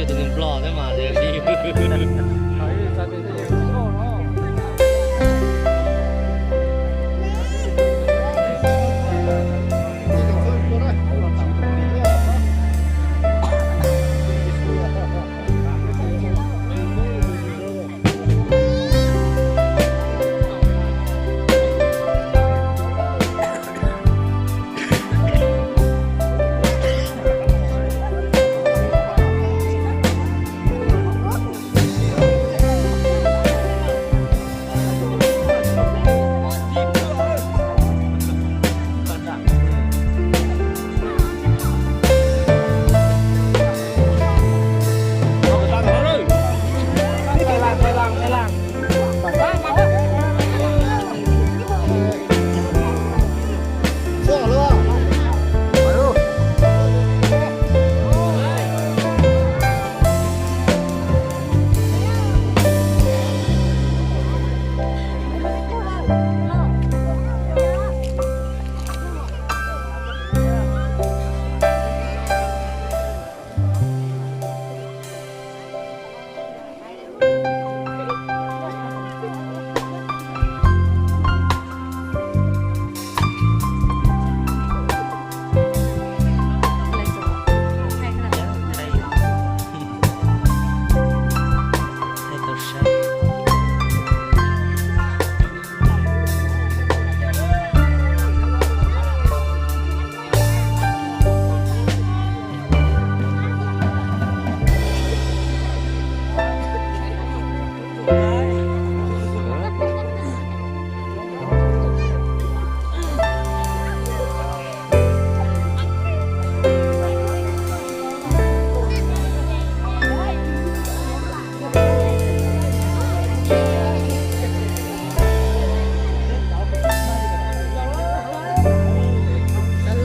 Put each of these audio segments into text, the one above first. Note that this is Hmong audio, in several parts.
Tus nplog thiab mas.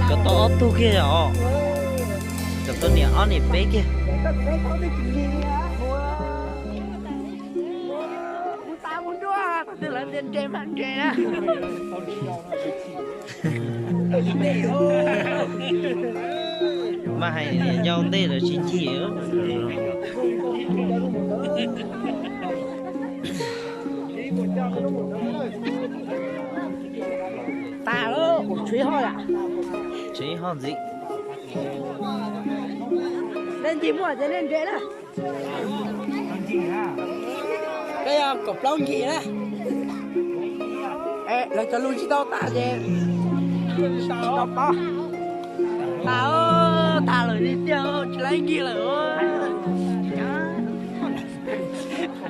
Cov tau ob tug kiag os. Cov tau niam ob niam peb kiag. Mas hais yau ntej lawv tsis chim. Tas lawm, tshuav ib hoj, tshuav ib hoj ntxiv. Nej ncig muaj ces nej nres na. Koj yog kaum plaub ncig na. Lawv cov lus tsis tau tas ces tsis tau paub. Tas, tas lawm li tiag, tsis laib ncig lawm.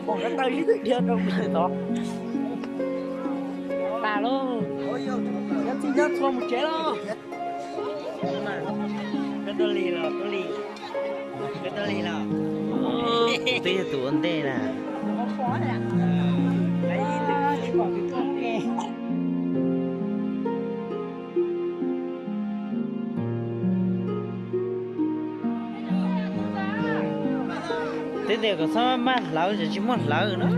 Pom ko taw ib tug dhia rau plaws tod. Tas lauj. Nyob txhij nyob txhua mus tsev lauj. Koj tuaj lig los, tuaj lig. Koj tuaj lig los. Twb yog tus ua ntej na. Twb tias kom txhob maj hlawv, tsis muaj hlawv na.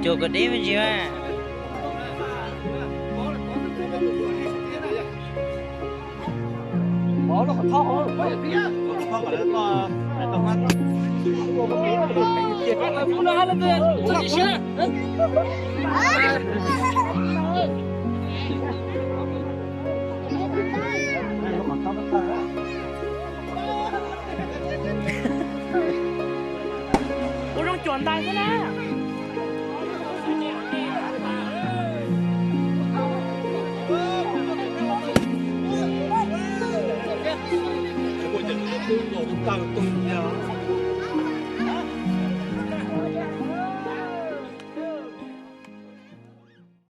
Cuag kom deb me ntsis mas. Ua zoo cuam ntais xwb na.